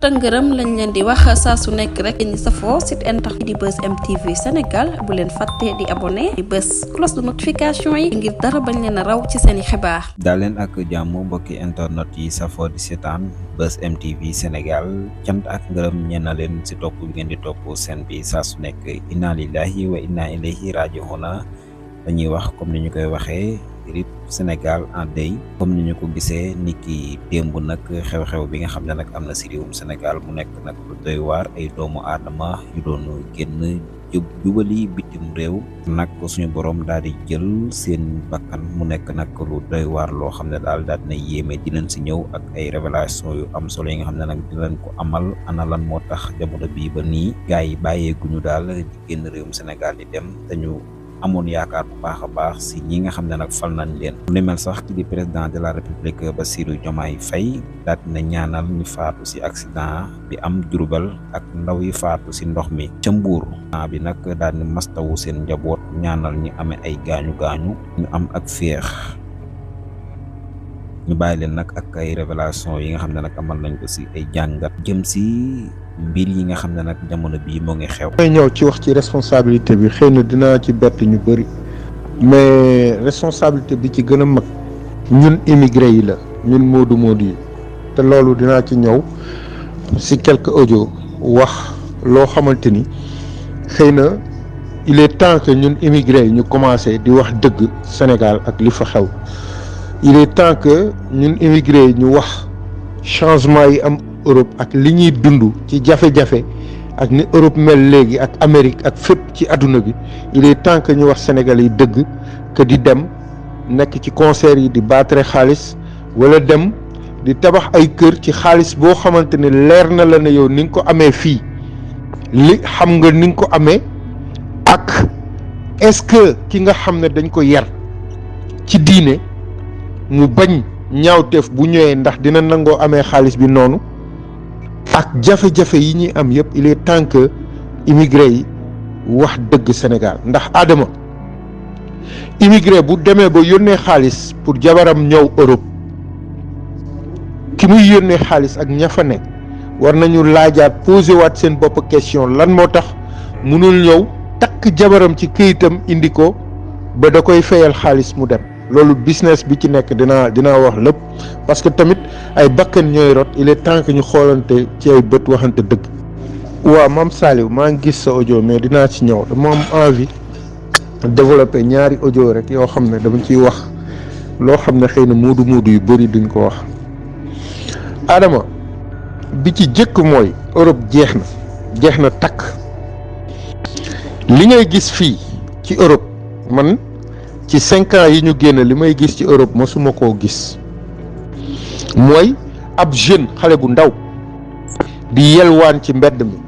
tëngërëm lañ leen di wax saa su nekk rek ñi safoo site internet di Buzz M TV Sénégal bu leen fàtte di abonné di bës cloche de notification yi ngir dara bañ leen a raw ci seeni xibaar. daal leen ak jàmm mbokki internet yi safoo di seetaan Buzz M TV Sénégal cant ak ngërëm ñeen na leen si topp bi ngeen di topp seen bi saa su nekk inna lillahi wa inna ilayhi raji'una dañuy wax comme ni ñu koy waxee RIP Sénégal en deuil comme ni ñu ko gisee niki démb nag xew-xew bi nga xam ne nag am na si réewum Sénégal mu nekk nag lu doy waar ay doomu aadama yu doon génn jubali bitim réew nag suñu borom daal di jël seen bakkan mu nekk nag lu doy waar loo xam ne daal dina yéeme dinañ si ñëw ak ay révélation yu am solo yi nga xam ne nag dinañ ko amal ana lan moo tax jamono bii ba nii gars yi bàyyeeguñu daal di génn réewum Sénégal di dem dañu amoon yaakaar bu baax a baax si ñi nga xam ne nag fal nañ leen lu mel sax ki di président de la république Bassirou Diomaye Faye daal na ñaanal ñu faatu si accident bi am Diourbel ak ndaw yi faatu si ndox mi ca Mbuur bi nag daal di mastawu seen njaboot ñaanal ñi amee ay gaañu ñu am ak féex ñu bàyyi leen nag ak ay révélation yi nga xam ne nag amal nañ ko si ay jàngat jëm si mbir yi nga xam ne nag jamono bii moo ngi xew. may ñëw ci wax ci responsabilité bi xëy na dinaa ci bett ñu bëri mais responsabilité bi ci gën a mag ñun immigré yi la ñun moodu yi te loolu dinaa ci ñëw si quelques audio wax loo xamante ni xëy na il est temps que ñun immigré yi ñu commencé di wax dëgg Sénégal ak li fa xew il est temps que ñun immigré yi ñu wax changement yi am Europe ak li ñuy dund ci jafe-jafe ak ni Europe mel léegi ak Amérique ak fépp ci àdduna bi il est temps que ñu wax Sénégalais yi dëgg que di dem nekk ci concert yi di baatre xaalis wala dem di tabax ay kër ci xaalis boo xamante ne leer na la ne yow ni nga ko amee fii li xam nga ni nga ko amee ak est-ce que ki nga xam ne dañ ko yar ci diine mu bañ ñaawteef bu ñëwee ndax dina nangoo amee xaalis bi noonu ak jafe-jafe yi ñuy am yëpp il est temps que immigré yi wax dëgg Sénégal ndax Adama immigré bu demee ba yónnee xaalis pour jabaram ñëw Europe ki muy yónnee xaalis ak ña fa nekk war nañu laajaat posé waat seen bopp question lan moo tax mënul ñëw takk jabaram ci këyitam indi ko ba da koy fayal xaalis mu dem loolu business bi ci nekk dinaa wax lépp parce que tamit ay bakkan ñooy rot il est temps que ñu xoolante ci ay bët waxante dëgg. waaw Mame Saliou maa ngi gis sa audio mais dinaa ci ñëw dama am envie développer ñaari audio rek yoo xam ne dama ciy wax loo xam ne xëy na muudu yu bëri duñ ko wax. Adama bi ci jëkk mooy Europe jeex na takk li ngay gis fii ci Europe man. ci 5 ans yi ñu génn li may gis ci Europe mosuma koo gis mooy ab jeune xale bu ndaw di yelwaan ci mbedd mi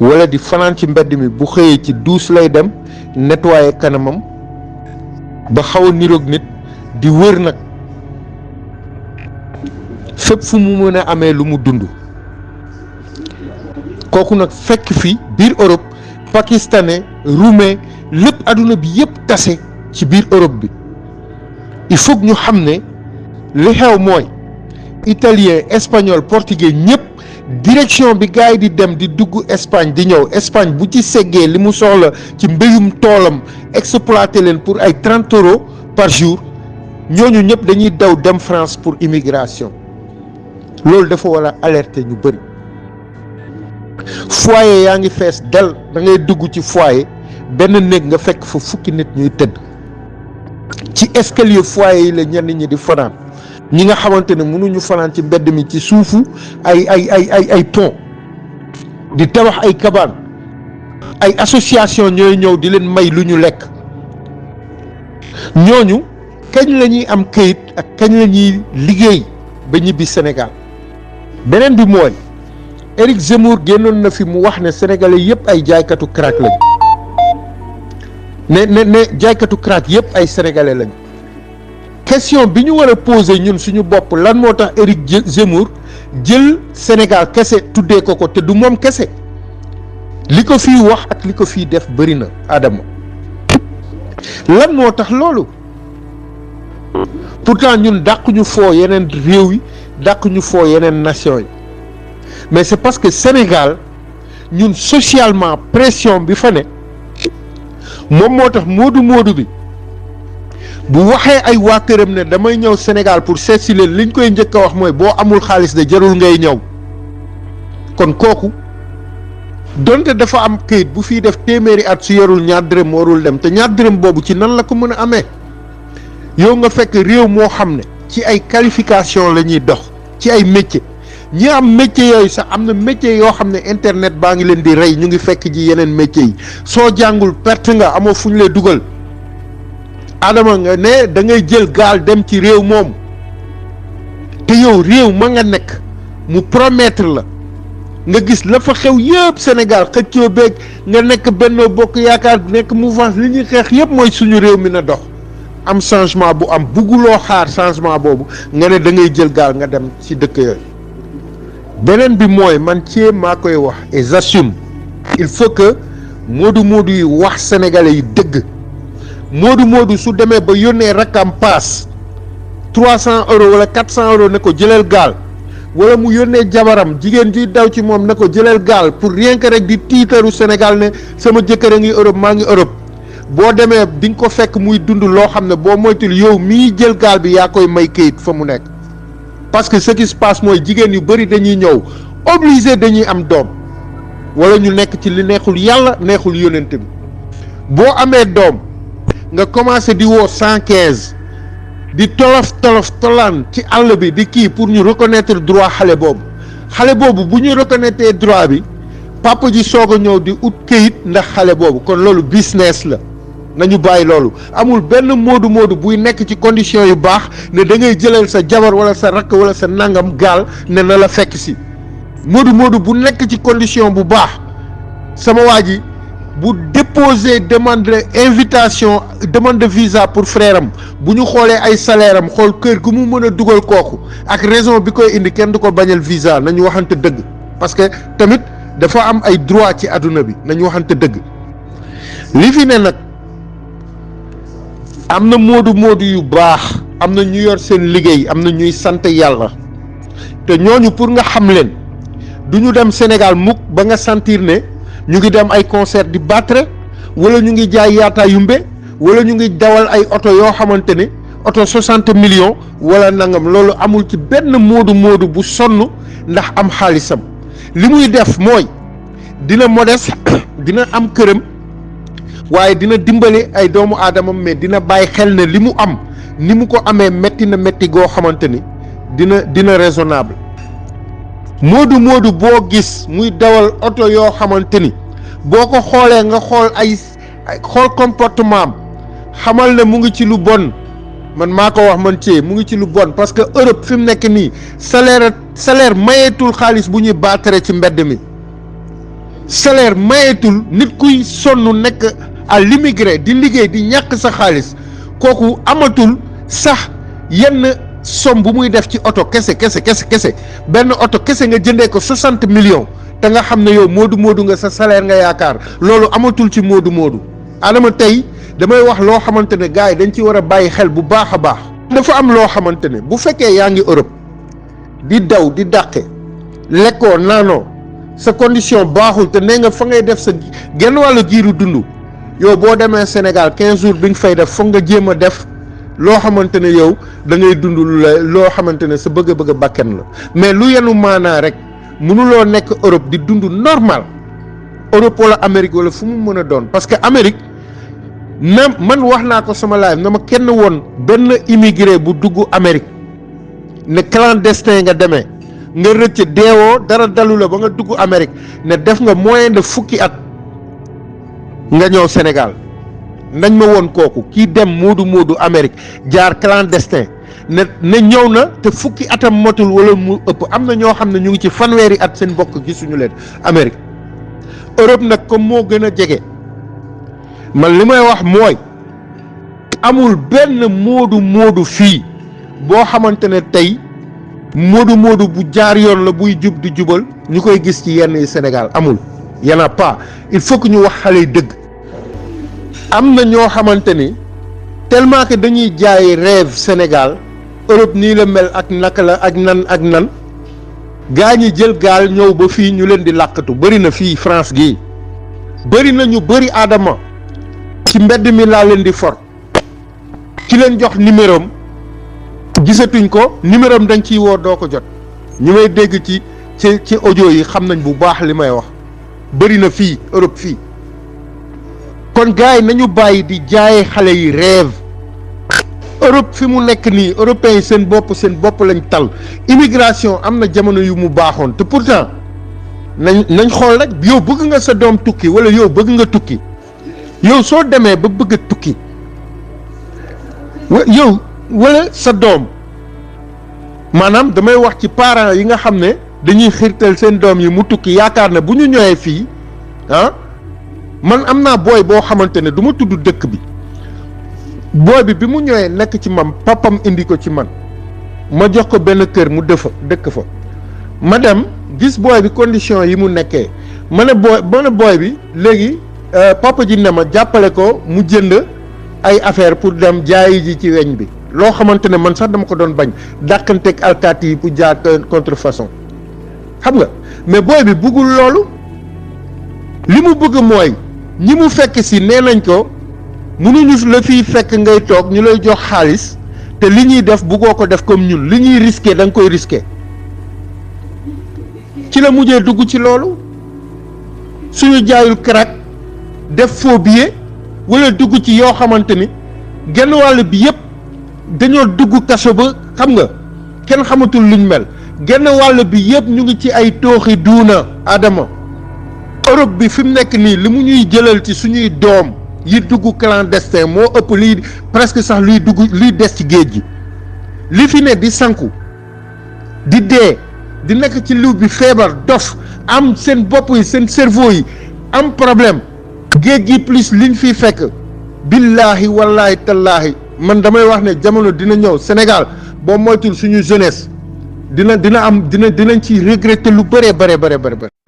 wala di fanaan ci mbedd mi bu xëyee ci douche lay dem nettoyer kanamam ba xaw a niroog nit di wër nag fépp fu mu mën a amee lu mu dund kooku nag fekk fi biir Europe pakistanais roumain lépp adduna bi yëpp tase ci biir Europe bi il faut que ñu xam ne li xew mooy italien espagnol portugais ñëpp direction bi gars yi di dem di dugg Espagne di ñëw Espagne bu ci seggee li mu soxla ci mbéyum toolam exploité leen pour ay 30 € par jour ñooñu ñëpp dañuy daw dem France pour immigration loolu dafa war a alerter ñu bëri foyer yaa ngi fees del da ngay dugg ci foyer benn néeg nga fekk fa fukki nit ñuy tëdd ci escalier foyer yi la ñenn ñi di fanaan ñi nga xamante ne mënuñu fanaan ci mbedd mi ci suufu ay pont di tabax ay cabane ay association ñooy ñëw di leen may lu ñu lekk ñooñu kañ la ñuy am këyit ak kañ la ñuy liggéey ba ñibbi Sénégal beneen bi mooy Éric Zemmour génnoon na fi mu wax ne sénégalais yëpp ay jaaykatu crack lañ ne jaaykatu crack yëpp ay sénégalais lañ question bi ñu war a poser ñun suñu bopp lan moo tax Éric Zemmour jël Sénégal kese tuddee ko te du moom kese li ko fii wax ak li ko fii def bëri na Adama lan moo tax loolu pourtant ñun dàq ñu foo yeneen réew yi dàq ñu foo yeneen nation yi mais c'est parce que Sénégal ñun socialement pression bi fa ne moom moo tax moodu bi bu waxee ay waa këram ne damay ñëw Sénégal pour seet si leen liñ koy njëkk a wax mooy boo amul xaalis de jarul ngay ñëw. kon kooku donte dafa am këyit bu fiy def téeméeri at su yorul ñaar dërëm warul dem te ñaar dërëm boobu ci nan la ko mën a amee yow nga fekk réew moo xam ne ci ay qualification la ñuy dox ci ay métier ñi am métier yooyu sax am na métier yoo xam ne internet baa ngi leen di rey ñu ngi fekk ji yeneen métier yi soo jàngul perte nga amoo fu ñu lay dugal Adama nga ne da ngay jël gaal dem ci réew moom te yow réew ma nga nekk mu promettre la nga gis la fa xew yëpp Sénégal xëccoo beeg nga nekk Benno Bokk Yaakaar nekk mouvance li ñuy xeex yëpp mooy suñu réew mi na dox am changement bu am bugguloo xaar changement boobu nga ne da ngay jël gaal nga dem ci dëkk yooyu beneen bi mooy man ci maa koy wax et j'assume il faut que moodu yi wax sénégalais yi dëgg moodu su demee ba yónnee rakkam paas 300 euros wala 400 euros ne ko jëleel gaal wala mu yónnee jabaram jigéen juy daw ci moom ne ko jëleel gaal pour rien que rek di tiitaru Sénégal ne sama jëkkër a ngi Europe maa ngi Europe boo demee di nga ko fekk muy dund loo xam ne boo moytul yow mii jël gaal bi yaa koy may kayit fa mu nekk parce que ce qui se passe mooy jigéen yu bëri dañuy ñëw obligé dañuy am doom wala ñu nekk ci li neexul yàlla neexul yónent bi boo amee doom nga commencé di woo 115 di tolaan ci àll bi di kii pour ñu reconnaître droit xale boobu bu ñu reconnaître droit bi papa ji soog a ñëw di ut këyit ndax xale boobu kon loolu business la nañu bàyyi loolu amul benn moodu buy nekk ci condition yu baax ne da ngay jëlal sa jabar wala sa rakk wala sa nangam gaal ne na la fekk si moodu bu nekk ci condition bu baax sama waa ji bu déposer demande de visa pour frère am bu ñu xoolee ay salaire am xool kër gu mu mën a dugal kooku ak raison bi koy indi kenn du ko bañal visa nañu waxante dëgg parce que tamit dafa am ay droit ci àdduna bi nañu waxante dëgg li fi ne nag am na moodu yu baax am na ñu yor seen liggéey am na ñuy sant yàlla te ñooñu pour nga xam leen du ñu dem Sénégal mukk ba nga sentir ne ñu ngi dem ay concert di battre wala ñu ngi jaay yaata yumbe wala ñu ngi dawal ay oto yoo xamante ne oto 60 millions wala nangam loolu amul ci benn moodu bu sonn ndax am xaalisam li muy def mooy dina modeste dina am këram waaye dina dimbali ay doomu aadamam mais dina bàyyi xel ne li mu am ni mu ko amee métti goo xamante ni dina raisonnable moodu boo gis muy dawal oto yoo xamante ni boo ko xoolee nga xool comportement am xamal ne mu ngi ci lu bon man maa ko wax man ci mu ngi ci lu bon parce que Europe fi mu nekk nii salaire mayeetul xaalis bu ñuy baatare ci mbedd mi salaire mayeetul nit kuy sonn nekk à l'immigré di liggéey di ñàkk sa xaalis kooku amatul sax yenn somme bu muy def ci oto kese benn oto kese nga jëndee ko 60 millions te nga xam ne yow moodu nga sa salaire nga yaakaar loolu amatul ci moodu Adama tey damay wax loo xamante ne gars yi dañ ci war a bàyyi xel bu baax a baax dafa am loo xamante ne bu fekkee yaa ngi Europe di daw di dàqe lekkoo naanoo sa condition baaxul te nee nga fa ngay def sa genn wàllu giiru dund yow boo demee Sénégal 15 jours bi nga fay def foog nga jéem a def loo xamante ne yow da ngay dund loo xamante ne sa bëgg bakken la mais lu yenu maanaa rek mënuloo nekk Europe di dund normal Europe wala Amérique wala fu mu mën a doon parce que Amérique na man wax naa ko sama live na ma kenn woon benn immigré bu dugg Amérique ne clandestin nga demee nga rëcc deewoo dara dalu la ba nga dugg Amérique ne def nga moyen de fukki at nga ñëw Sénégal nañ ma woon kooku kii dem moodu Amérique jaar clandestin ne ñëw na te fukki atam motul wala mu ëpp am na ñoo xam ne ñu ngi ci fanweeri at seen bokk gisuñu leen Amérique Europe nag comme moo gën a jege man li may wax mooy amul benn moodu fii boo xamante ne tey moodu bu jaar yoon la buy jub di jubal ñu koy gis ci yenn yi Sénégal amul y en a pas il faut que ñu wax xale yi dëgg am na ñoo xamante ni tellement que dañuy jaay rêve Sénégal Europe nii la mel ak naka la ak nan gaa ñi jël gaal ñëw ba fii ñu leen di làkkatu bëri na fii France gii bëri na ñu bëri Adama ci mbedd mi laa leen di for ki leen jox numéro am gisatuñ ko numéro am dañ ciy woo doo ko jot ñu may dégg ci audio yi xam nañ bu baax li may wax bëri na fii Europe fii kon gars yi nañu bàyyi di jaaye xale yi rêve Europe fi mu nekk nii européens yi seen bopp lañ tal immigration am na jamono yu mu baaxoon te pourtant nañ xool rek yow bëgg nga sa doom tukki wala yow bëgg nga tukki yow soo demee ba bëgg a tukki yow wala sa doom maanaam damay wax ci parents yi nga xam ne dañuy xiirtal seen doom yi mu tukki yaakaar ne bu ñu ñëwee fii man am naa booy boo xamante ne du ma tudd dëkk bi booy bi mu ñëwee nekk ci man papam indi ko ci man ma jox ko benn kër mu dëkk fa ma dem gis booy bi condition yi mu nekkee ma ne booy bi léegi papa ji ne ma jàppale ko mu jënd ay affaire pour dem jaayi ji ci weñ bi loo xamante ne man sax dama ko doon bañ dàkkanteeg alkaati yi pour jaar contrefaçon xam nga mais booy bi bëggul loolu li mu bëgg mooy ñi mu fekk si nee nañ ko mënuñu la fiy fekk ngay toog ñu lay jox xaalis te li ñuy def bëggoo ko def comme ñun li ñuy risqué da nga koy risqué ci la mujjee dugg ci loolu suñu jaayul crack def faux billet wala dugg ci yoo xamante ni genn wàll bi yëpp dañoo dugg kaso ba xam nga kenn xamatul luñ mel genn wàll bi yëpp ñu ngi ci ay tooxi duuna Adama Europe bi fi mu nekk nii li mu ñuy jëlal ci suñuy doom yi dugg clandestin moo ëpp lii presque sax luy des ci géej gi li fi ne di sanku di dee di nekk ci liw bi feebar dof am seen bopp yi seen cerveau yi am problème géej gi plus liñ fiy fekk billaahi wallaahi tallaahi man damay wax ne jamono dina ñëw Sénégal boo moytul suñu jeunesse dinañ ci regretter lu bëree bare